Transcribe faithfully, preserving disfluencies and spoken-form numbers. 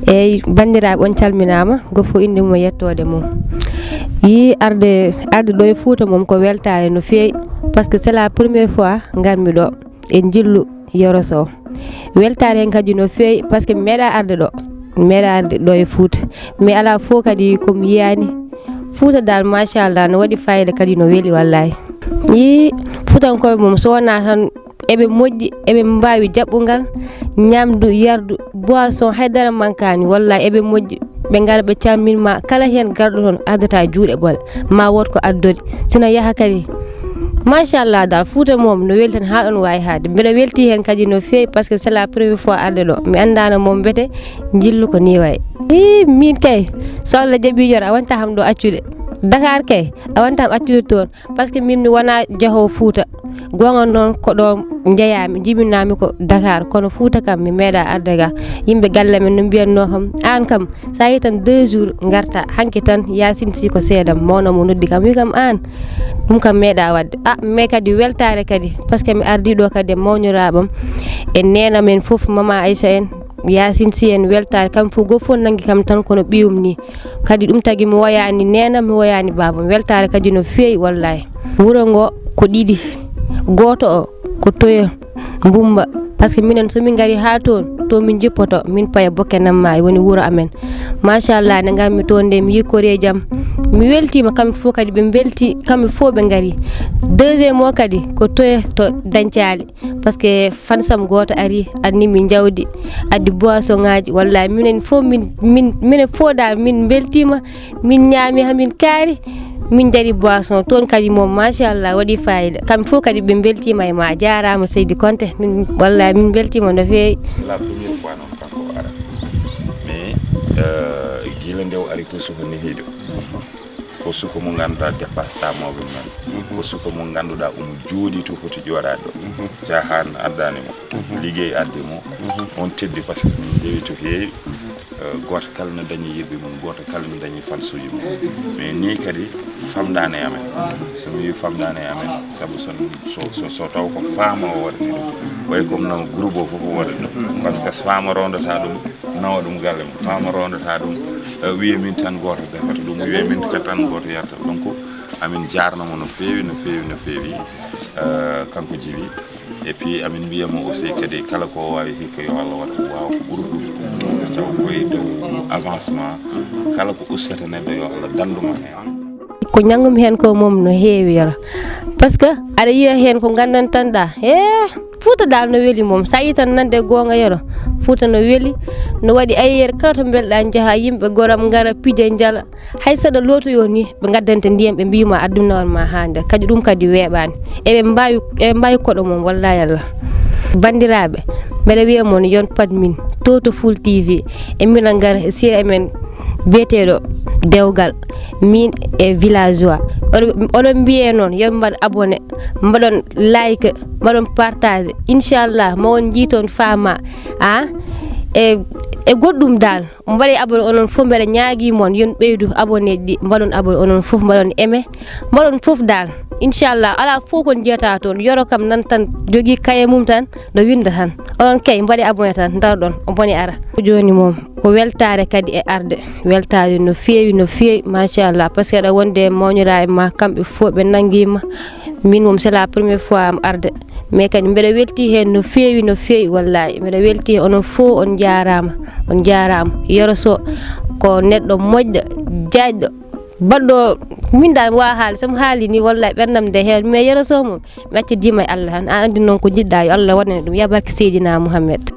Eyyi, banndiraaɓe, on calminaama, gooto fof innde mum e yettoode mum. Yii, arde, arde ɗo e Fuuta moom ko weltaare no feewi, parce que c'est la première fois ngarmi ɗo e njillu Yoro Sow. Weltaare heen kadi no feewi, parce que mi meeɗaa arde ɗo, mi meeɗaa arde ɗo e Fuuta, mais alaa fof kadi ko mi yiyaani. Fuuta dal, machallah, no waɗi fayida kadi no weli, wallahi. Yii, Fuutankooɓe moom, so wonaa tan eɓe moƴƴi, eɓe mbaawi jaɓɓungal, ñaamdu, yardu, boisson, haydara mankaani, wallahi eɓe moƴƴi. Ɓe ngara, ɓe calmin ma, kala heen garɗo toon addata juuɗe ɓole, ma wood ko addori. Sina yaha kadi, machallah dal, Fuuta moom no weli tan haa ɗoon waawi haalde. Mbeɗa welti heen kadi no feewi, parce que c'est la première fois arde ɗo. Mi anndaano moom mbete njillu ko nii wayi. Ii, miin kay, so Allah jaɓii Yoro, a wonta kam ɗo accude. Dakar kay, a wonta kam accude toon. Parce que miin mi wonaa jahoowo Fuuta. Goonga noon ko ɗo njeyaami, jibinaami ko Dakar, kono Fuuta kam mi meeɗaa arde ga. Yimɓe galle men no mbiyatnoo kam, aan kam, so a yii tan deux jours ngarta, hanki tan Yaasin Sii ko seeɗa, mawna mo noddi kam, wi kam, aan, ɗum kam meeɗaa waɗde. Ah, mais kadi weltaare kadi, parce que mi ardii ɗo kadi e mawniraaɓam, e neene men fof, Mama Aïcha en, Yaasin Sii en, weltaare, kam fof, gooto fof nanngi kam tan kono ɓiyum ni. Kadi ɗum tagi mi woyaani neene am, mi woyaani baaba am. Weltaare kadi no feewi, wallahi. Wuro ngo ko ɗiɗi. Gooto o ko Toye, Mbumba. Parce que minen, so min ngari haa toon, to min njippoto, min paya Bokke Namma, e woni wuro amen. Machallah, nde ngarmi toon nde, mi yii koreeji am. Mi weltiima, kamɓe fof kadi ɓe mbelti, kamɓe fof ɓe ngari. Deuxième o kadi ko Toye to Dañcaali. Parce que fansam gooto ari, addi min jawdi, addi boisson ngaaji. Wallahi, minen fof, min, min, minen fof dal, min mbeltiima, min ñaami, haa min kaari, min njari boisson. Toon kadi moom, machallah, waɗi fayida. Kamɓe fof kadi ɓe mbeltiima e ma. A jaaraama, Seydi Konte. Min, wallahi, min mbeltiima no feewi. La première fois noon kanko o ara. Mais, euh, gila nde o ari ko suka nehiiɗo. Ko suka mo ngannduɗaa dépassata mawɓe men. Ko suka mo ngannduɗaa omo jooɗii to foti jooɗaade ɗo. Caahaan addaani mo. Liggey addi mo. On teddi, parce que min ndewi to heewi. Eh, gooto kala no dañi yiɗɓe mum, gooto kala no dañi fansuuji mum. Mais nii kadi famɗaani e amen. So mi wii famɗaani e amen, sabu so, so, so, so taw ko faama o waɗani ɗum. Way comme no groupe o fof o waɗani ɗum. Parce que so faama rondata ɗum, nawa ɗum galle mum. Faama rondata ɗum, eh, wiya min tan gooto defata ɗum, wiya min ka tan gooto yarata. Donc, amin jaarnamo no feewi, no feewi, no feewi, eh, kanko Jibi. Et puis, amin mbiya mo aussi kadi, kala ko o waawi hikka, yo Allah waɗ waawa ko ɓuri ɗum. Taw koye dow avancement, kala ko ustata neɗɗo, yo Allah dandu ma heen. Ko ñanngumi heen ko moom no heewi, Yoro. Parce que aɗa yiya heen ko nganndantanɗaa. He, Fuuta dal no weli moom. So a yii tan nande goonga, Yoro, Fuuta no weli, no waɗi ayeer, kala to mbelɗaa njaha, yimɓe goram ngara, pija, njala. Hay saɗa lootoyoo ni, ɓe ngaddante ndiyam, ɓe mbiima addum nawan ma haa nder. Kadi ɗum kadi weeɓaani. Eɓe mbaawi, eɓe mbaawi koɗo mum, wallahi Allah. Banndiraaɓe, mbeɗa wiya mon yon pat min, to to Full T V, e mbiɗa ngara e sira men biyeteeɗo Dewgal, min e villageois. Oɗo, oɗon mbiyee noon, yon mbaɗ abonné, mbaɗon like, mbaɗon partage. Inchallah, ma on njiiton faama, a, e, e goɗɗum dal. Mbaɗee abonné onon fof, mbeɗa ñaagii mon, yon ɓeydu abonné ɗi, mbaɗon abonné onon fof, mbaɗon aimé, mbaɗon fof dal. Inchallah, alaa fof ko njiyata toon. Yoro kam nan tan jogii kaye mum tan, no winnda tan. Onon kay, mbaɗee abonné tan, ndaroɗon, o boni ara. Jooni moom, ko weltaare kadi e arde. Weltaare no feewi, no feewi, machallah. Parce que aɗa wonde e mawniraaɓe ma, kamɓe fof ɓe nanngiima. Min moom, c'est la première fois am arde. Mais kadi mbeɗa welti heen no feewi, no feewi, wallahi. Mbeɗa welti heen, onon fof on njaaraama, on njaaraama. Yoro Sow ko neɗɗo moƴƴo, jaajɗo, baɗɗo, min dal mi waawaa haalde, so mi haalii ni, wallahi, ɓerndam nde heen. Mais Yoro Sow moom, mi accodiima e Allah tan. Aan anndi noon ko njiɗɗaa, yo Allah waɗane ɗum. Ya barke Seydina Muhammed.